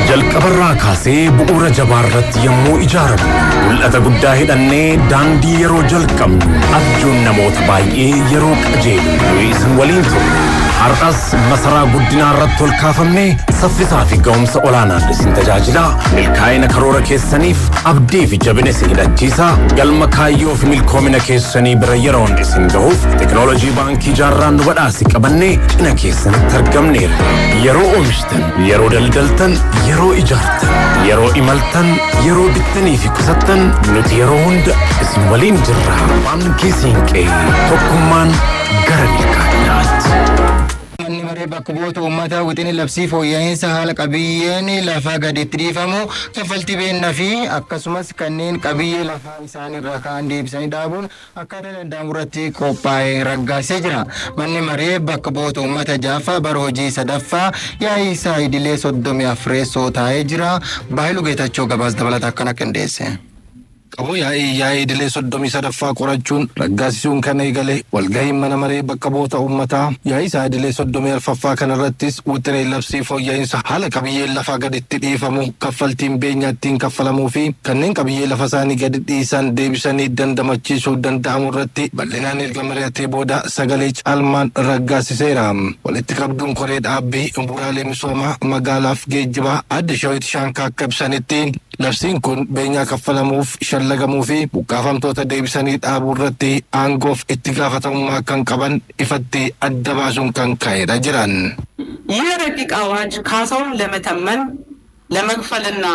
Jalqabarraa kaasee bu'uura jabaa irratti yommuu ijaaramu, mul'ata guddaa hidhannee daandii yeroo jalqabnu, abjuun namoota baay'ee yeroo qajeelu, nuyi isin waliin turre. Har'as masaraa guddinaa irratti ol kaafamnee saffisaa fi ga'umsa olaanaan isin tajaajilaa, milkaa'ina karoora keessaniif abdii fi jabina isin hidhachiisaa, galma kaayyoo fi milkoomina keessanii bira yeroon isin gahuuf teknoolojii baankii jaarraan nu badhaase qabannee cina keessanitti argamneerra. Yeroo oomishtan, yeroo daldaltan, yeroo ijaartan, yeroo imaltan, yeroo bittanii fi qusattan, nuti yeroo hunda isin waliin jirra. Baankii Siinqee, tokkummaan gara milkaa'inaatti. Manni maree bakka bu'oota uummataa wixinee labsii fooyya'insa haala qabiyyeen lafaa gadi itti dhiifamu, kaffaltii beennaa fi akkasumas kanneen qabiyyee lafaa isaan irraa ka'an deebisanii dhaabuun akkaataa danda'amu irratti qophaa'e raggaasisee jira. Manni maree bakka bu'oota uummata ja'affaa bara hojii sadaffaa yaa'ii isaa idilee 34ffaa taa'ee jira. Baayiluu Geetachoo gabaasa dabalataa akkana qindeesse. Qaboo yaa'ii idilee 33ffaa qorachuun raggaasisuun kan eegale walgahiin mana maree bakka bu'oota uummataa yaa'ii isaa idilee 34ffaa kanarrattis wixinee labsii fooyya'insa haala qabiyyeen lafaa gaditti dhiifamu, kaffaltiin beenyaa ittiin kaffalamuu fi kanneen qabiyyee lafa isaanii gadi dhiisan deebisanii dandamachiisuu danda'amu irratti bal'inaan erga mari'atee booda sagalee caalmaan raggaasiseera. Walitti qabduun koree dhaabbii bu'uuraalee misoomaa magaalaaf geejjibaa Aadde Shawit Shaankaa akka ibsanitti, labsiin kun beenyaa kaffalamuuf shallagamuu fi buqqaafamtoota deebisanii dhaabuu irratti aangoof itti gaafatamummaa kan qaban ifatti adda baasuun kan ka'edha jedhan. ይህ ረቂቅ አዋጅ ካሳውን ለመተመን፣ ለመክፈልና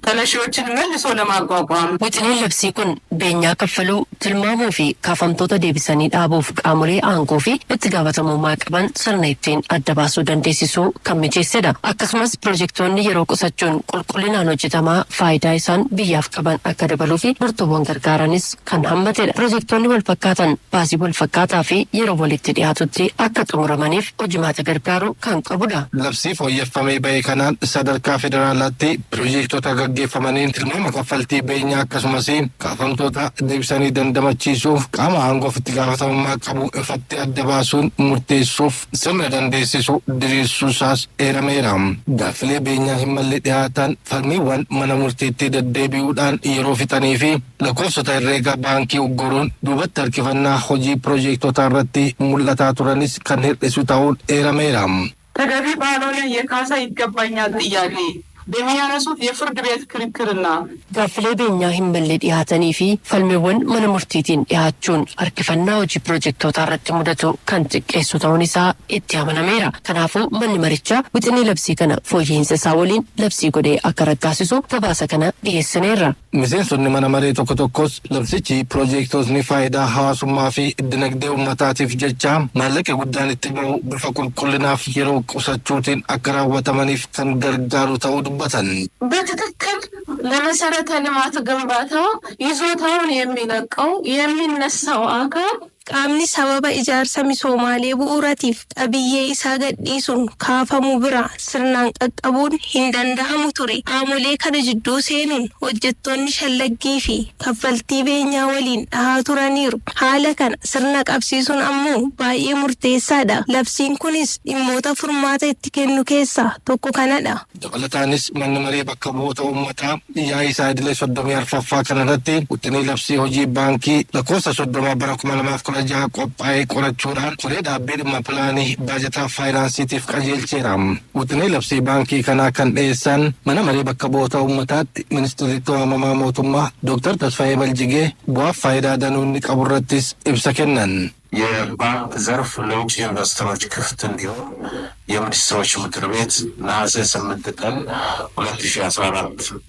ተነሺዎችን መልሶ ለማቋቋም Wixineen labsii kun beenyaa kaffaluu, tilmaamuu fi kaafamtoota deebisanii dhaabuuf qaamolee aangoo fi itti gaafatamummaa qaban sirna ittiin adda baasuu dandeessisuu kan mijeessedha. Akkasumas pirojektoonni yeroo qusachuun qulqullinaan hojjetamaa faayidaa isaan biyyaaf qaban akka dabaluu fi murtoowwan gargaaranis kan hammatedha. Pirojektoonni wal fakkaatan baasii wal fakkaataa fi yeroo walitti dhiyaatutti akka xumuramaniif hojimaata gargaaru kan qabudha. Labsii fooyyeffamee bahe kanaan sadarkaa federaalaatti pirojektoota gaggeeffamaniin tilmaama kaffaltii beenyaa akkasumas kaafamtoota deebisanii dandamachiisuuf qaama aangoof itti gaafatamummaa qabu ifatti adda baasuun murteessuuf sirna dandeessisu diriirsuusaas eerameera. Gaaffilee beenyaa hin malle dhiyaatan, falmiiwwan mana murtiitti deddeebi'uudhaan yeroo fixanii fi lakkoofsota herreega baankii ugguruun duubatti harkifannaa hojii pirojektoota irratti mul'ataa turanis kan hir'isu ta'uun eerameera. ተገቢ ባልሆነ የካሳ ይገባኛል ጥያቄ በሚያነሱት የፍርድ ቤት ክርክርና Gaaffilee beenyaa hin malle dhiyaatanii fi falmiiwwan mana murtiitiin dhiyaachuun harkifannaa hojii pirojektoota irratti mudatu kan xiqqeessu ta'uun isaa itti amanameera. Kanaafuu manni marichaa wixinee labsii kana fooyya'insa isaa waliin labsii godhee akka raggaasisu gabaasa kana dhiyeessineerra. Miseensonni mana maree tokko tokkos labsichi pirojektootni faayidaa hawaasummaa fi dinagdee uummataatiif jecha maallaqa guddaan itti bahu bifa qulqullinaaf yeroo qusachuutiin akka raawwatamaniif kan gargaaru ta'uu dubbatan. በትክክል ለመሰረተ ልማት ግንባታ ይዞታውን የሚለቀው፣ የሚነሳው አካል Qaamni sababa ijaarsa misoomaalee bu'uuratiif qabiyyee isaa gadhiisuun kaafamu bira sirnaan qaqqabuun hin danda'amu ture. Qaamolee kana jidduu seenuun hojjettoonni shallaggii fi kaffaltii beenyaa waliin dhahaa turaniiru. Haala kana sirna qabsiisuun ammoo baay'ee murteessaadha. Labsiin kunis dhimmoota furmaata itti kennu keessaa tokko kanadha. Dabalataanis manni maree bakka bu'oota uummataa yaa'ii isaa idilee 34ffaa kanarratti wixinee labsii hojii baankii lakkoofsa 30 bara 2016 qophaa'ee qorachuudhaan koree dhaabbii dhimma pilaanii baajataa faayinaansiitiif qajeelcheera. Wixinee labsii baankii kanaa kan dhiyeessan mana maree bakka bu'oota uummataatti ministeerri waamamaa mootummaa Dooktar Tasfaayee Baljigee bu'aaf faayidaa danuu inni qabu irrattis ibsa kennan. የባንክ ዘርፍ ለውጭ ኢንቨስተሮች ክፍት እንዲሆን የሚኒስትሮች ምክር ቤት ነሐሴ 8 ቀን 2014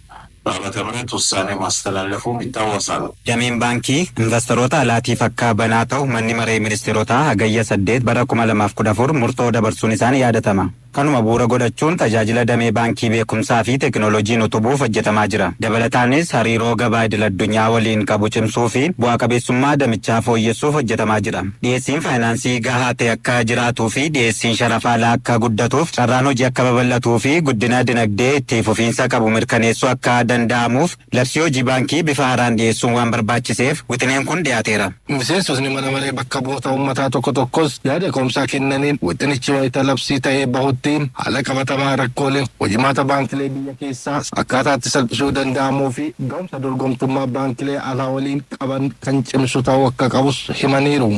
ዓመተ ምህረት ውሳኔ ማስተላለፉም ይታወሳል። Dameen baankii investoroota alaatiif akka banaa ta'u manni maree ministeerotaa Hagayya 8 bara 2014 murtoo dabarsuun isaan yaadatama. Kanuma bu'uura godhachuun tajaajila damee baankii beekumsaa fi teekinooloojiin utubuuf hojjetamaa jira. Dabalataanis hariiroo gabaa idil addunyaa waliin qabu cimsuu fi bu'aa qabeessummaa damichaa fooyyessuuf hojjetamaa jira. Dhiyeessiin faayinaansii gahaa ta'e akka jiraatuu fi dhiyeessiin sharafa alaa akka guddatuuf, carraan hojii akka babal'atuu fi guddina dinagdee itti fufiinsa qabu mirkaneessuu akka danda'amuuf labsii hojii baankii bifa haaraan dhiyeessuun waan barbaachiseef wixineen kun dhiyaateera. Miseensotni mana maree bakka bu'oota uummataa tokko tokkos yaada ka'umsaa kennaniin wixinichi wayita labsii ta'ee bahutti irratti haala qabatamaa rakkoolee hojimaata baankilee biyya keessaa akkaataa itti salphisuu danda'amuu fi ga'umsa dorgomtummaa baankilee alaa waliin qaban kan cimsu ta'uu akka qabus himaniiru.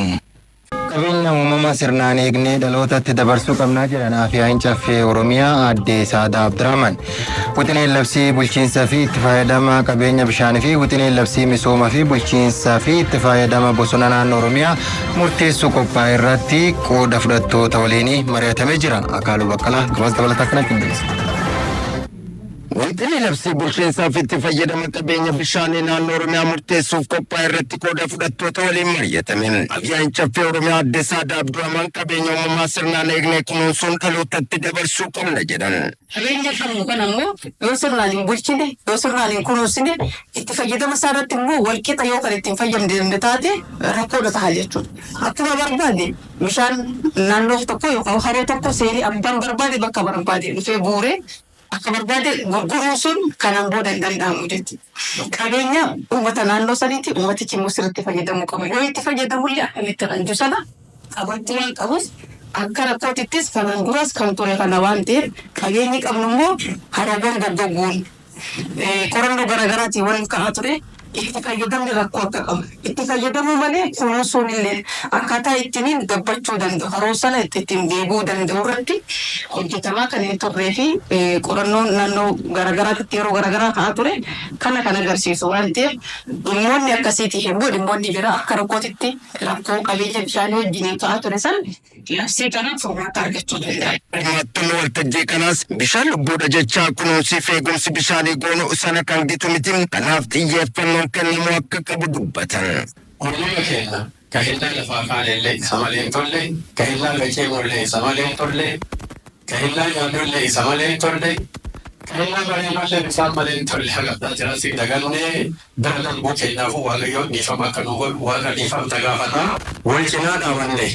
Qabeenya uumamaa sirnaan eegnee dhalootatti dabarsuu qabnaa jedhan Afyaa'iin Caffee Oromiyaa Aadde Saadaa Abdurrahman. Wixineen labsii bulchiinsa fi itti fayyadama qabeenya bishaanii fi wixineen labsii misooma fi bulchiinsa fi itti fayyadama bosona naannoo Oromiyaa murteessuu qophaa'e irratti qooda fudhattoota waliin mari'atamee jira. Akaaluu Baqqalaa gabaasa dabalataa kana qindeesse. Wixinee labsii bulchiinsaa fi itti fayyadama qabeenya bishaanii naannoo Oromiyaa murteessuuf qophaa'e irratti qooda fudhattoota waliin mari'atame. Afyaa'iin Caffee Oromiyaa Aadde Saadaa Abdurrahman qabeenya uumamaa sirnaan eegnee kunuunsuun dhalootatti dabarsuu qabna jedhan. Qabeenya qabnu kana immoo yoo sirnaan hin bulchine, yoo sirnaan hin kunuunsine, itti fayyadama isaa irratti immoo walqixa yoo kan ittiin fayyadamne taate rakkoodha ta'a jechuudha. Akkuma barbaade bishaan naannoo tokko yookaan haroo tokko seenee abbaan barbaade bakka barbaade dhufee guuree akka barbaade gurguruun sun kanaan booda hin danda'amu jechuudha. Qabeenya uummata naannoo saniiti, uummatichi immoo sirriitti fayyadamuu qaba. Yoo itti fayyadamullee akkamitti kan jiru sana qabachuu waan qabus akka rakkootittis kanaan duras kan ture kana waan ta'eef, qabeenyi qabnu immoo haroowwan goggoguun qorannoo garaagaraatiin waan ka'aa ture, itti fayyadamni rakkoo akka qabu, itti fayyadamuu malee kunuunsuun illee akkaataa ittiin gabbachuu danda'u, haroo sana ittiin deebi'uu danda'u irratti hojjetamaa kan hin turree fi qorannoon naannoo garaagaraatti yeroo garaagaraa ka'aa ture kana kan agarsiisu waan ta'eef, dhimmoonni akkasiitiif immoo dhimmoonni biraa akka rakkootitti rakkoo qabeenya bishaanii wajjin ka'aa ture san labsii kana furmaata argachuu danda'a. Hirmaattonni waltajjii kanaas bishaan lubbuudha jechaa kunuunsii fi eegumsi bishaanii goonu sana kan gitu miti. Kanaaf xiyyeeffannoon kennamuu akka qabu dubbatan. Uumama keenya ka hillaa lafaa kaanellee isa malee hin tolle, ka hillaa gaceemullee isa malee hin tolle, ka hillaa nyaannullee isa malee hin tolle, ka hillaa bareedullee bishaan malee hin tolle. Haga jira si dagannee bira darbuu keenyaafuu Waaqayyoon dhiifama akka nu godhu Waaqa dhiifamta gaafata. Wal cinaa dhaabanne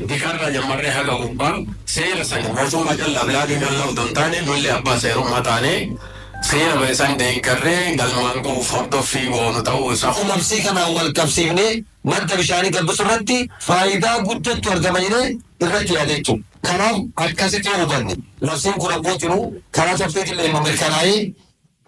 dikarraa jammarree haga gubbaa seera sani mootummaa callaa bilaalii callaa otoo hin taane, nullee abbaa seerummaa taanee seera ba'e san deeggarree galmaan ga'uuf hordoffii goonu ta'uu isaa. Labsii kanaan wal qabsiifnee madda bishaanii gabbisuu irratti faayidaa guddattu argama jedhee irratti yaada jechuudha. Kanaaf akkasitti yoo hubanne, labsiin kun abbootinuu karaa caffeetiin illee mirkanaa'ee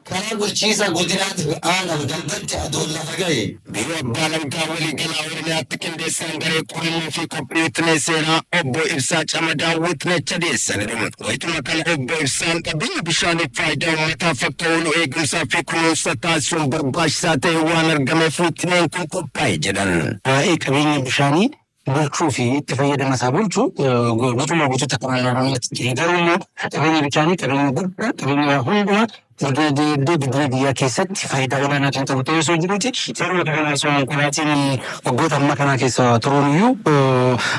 karaa bulchiinsa godinaatiif aanaaf gandatti adoon lafa ga'e. Biiroo Abbaa Alangaa Waliigalaa Oromiyaatti qindeessaan garee qorannoo fi qophii wixinee seeraa Obbo Ibsaa Camadaa wixinecha dhiyeessaniiru. Wayituma kana Obbo Ibsaan qabeenya bishaaniif faayidaa uummataaf akka oolu eegumsaa fi kunuunsa taasisuun barbaachisaa ta'e waan argameef wixineen kun qophaa'e jedhan. Waa'ee qabeenya bishaanii bulchuu fi itti fayyadama isaa bulchuu guutummaa guutuutti akka naannoo Oromiyaatti jira. Garuu immoo qabeenya bishaanii qabeenya guddaa, qabeenya hundumaa guddina dinagdee, guddina biyyaa keessatti faayidaa olaanaa kan qabu ta'ee osoo jiruuti. Sababa kana osoo konkolaatiin waggoota ammaa kanaa keessa turuun iyyuu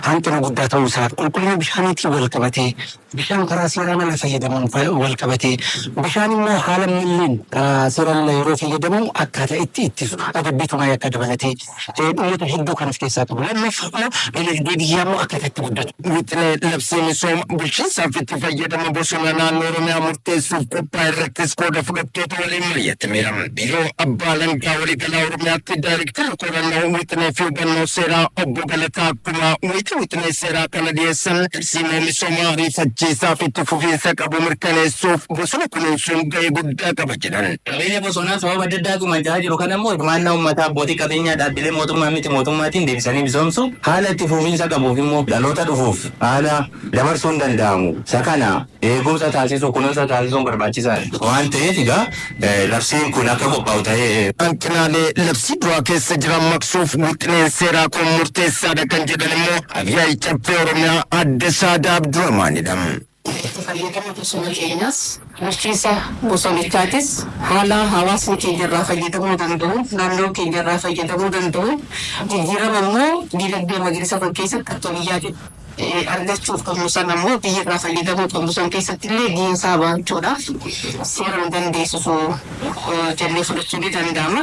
hanqina guddaa ta'uu isaa, qulqullina bishaaniitiin wal qabatee, bishaan karaa seeraan ala fayyadamuun wal qabatee, bishaan immoo haala malleen karaa seeraan ala yeroo fayyadamu akkaataa itti ittisu adabbii tumaa akka dabalatee dhimmoota hedduu kan of keessaa qabu. Lammaffaa immoo dinagdee biyyaa immoo akkaataa itti guddatu. Wixinee labsii misooma bulchiinsaa fi itti fayyadama bosona naannoo Oromiyaa murteessuuf qophaa'e irrattis qooda fudhattoota waliin mari'atameera. Biiroo Abbaa Alangaa Waliigalaa Oromiyaatti Daayirektara qorannoo wixinee fi hubannoo seeraa Obbo Galataa Kumaa wayita wixinee seeraa kana dhiyeessan, tarsiimoo misoomaa ariifachiisaa fi itti fufiinsa qabu mirkaneessuuf bosona kunuunsuun gahee guddaa qaba jedhan. Qabeenya bosonaa sababa adda addaatu manca'aa jiru kana immoo hirmaannaa uummataa, abbootii qabeenyaa, dhaabbilee mootummaa miti mootummaatiin deebisanii misoomsu, haala itti fufiinsa qabuuf immoo dhaloota dhufuuf haala dabarsuun danda'amu. Isa kana eegumsa taasisuu, kunuunsa taasisuun barbaachisaadha waan ta'eef, egaa labsiin kun akka qophaa'u ta'ee. Hanqinaalee labsii duraa keessa jiran maqsuuf wixineen seeraa kun murteessaadha kan jedhan immoo Afyaa'ii Caffee Oromiyaa Aadde Saadaa Abdurrahmaanidha. Itti fayyadama bosona keenyaas, bulchiinsa bosonichaatis haala hawaasni keenya irraa fayyadamuu danda'u, naannoon keenya irraa fayyadamuu danda'u, jijjiirama immoo dinagdee magariisa kan keessatti akka biyyaatti argachuuf qabnu sana immoo biyya irraa fayyadamuu qabnu san keessatti illee gahee ba'achuudhaaf seera nu dandeessisu jennee fudhachuu ni danda'ama.